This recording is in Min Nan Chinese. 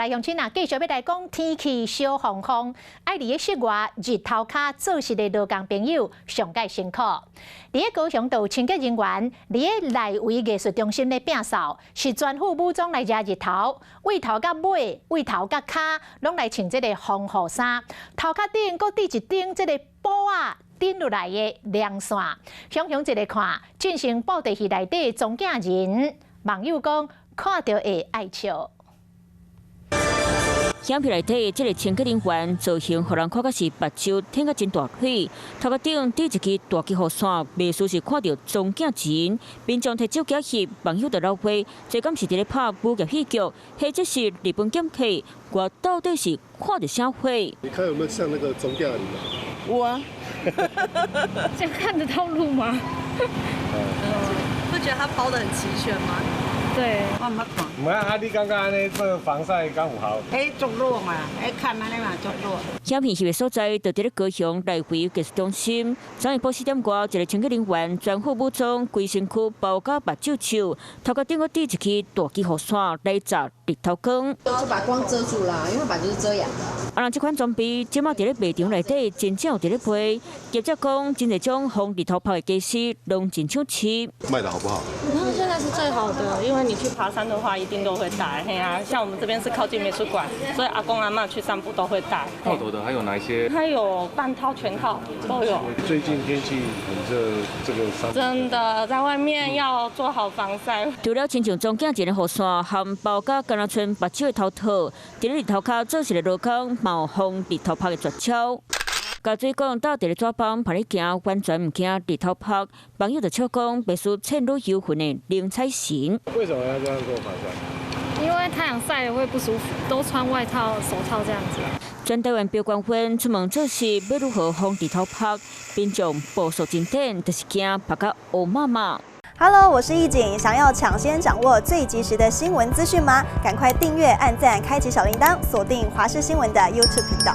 來鄉親啊，繼續欲來講天氣小防風，愛佇咧室外日頭跤做穡的勞工朋友上蓋辛苦。佇咧高雄就有清潔人員，佇咧內圍藝術中心咧摒掃，是全副武裝來遮日頭，對頭佮尾，對頭佮跤，攏來穿這个防護衫，頭殼頂閣戴一頂這个布仔頂落來的涼傘。雄雄一个看，進行布袋戲內底總鏡人，網友講看著會愛笑。影片內底這个清潔人員造型，予人看甲是目睭挺甲真大氣，頭殼頂戴一支大支雨傘，袂輸是看著總鏡人。民眾提手機翕，網友就鬧話，這敢是佇咧拍武俠戲劇，或者是日本劍客？我到底是看著啥貨？你看有沒有像那個總鏡人？有啊。這樣看得到路嗎？會覺得他包得很齊全嗎？對，我毋捌看。毋啊，啊你感覺按呢做防曬敢有效？彼足熱嘛，彼看按呢嘛足熱。影片翕的所在，就佇咧高雄內圍藝術中心。昨昏晡4點外，一个清潔人員全副武裝，規身軀包甲目睭手，頭殼頂閣戴一支大支雨傘來閘日頭光。就把光遮住啦，因為本來就是遮陽的。啊，人這款裝備，這馬佇咧賣場內底真正有佇咧賣。業者講，真濟種防日頭曬的家私，攏真搶市。賣得好不好？嗯，現在是最好的，因為你去爬山的話，一定都會帶。嘿啊，像我們這邊是靠近美術館，所以阿公阿嬤去散步都會帶。套頭的還有哪一些？它有半套、全套都有。最近天氣很熱，這個真的在外面要做好防曬。除了親像總鏡前的雨傘和包甲敢若賰目睭的頭套，佇咧日頭跤做穡的勞工，嘛有防日頭曬的絕招。共水管搭佇咧紙枋，伴你行，完全毋驚日頭曬。網友就笑講，袂輸倩女幽魂的寧采臣。為什麼要這樣做防曬？因為太陽曬了會不舒服，都穿外套、手套這樣子。全台灣標冠軍出門做穡，欲如何防日頭曬？民眾步數真短，就是驚曬甲烏麻麻。 Hello，我是易景，想要搶先掌握最及時的新聞資訊嗎？趕快訂閱、按讚、開啟小鈴鐺，鎖定華視新聞的 YouTube 頻道。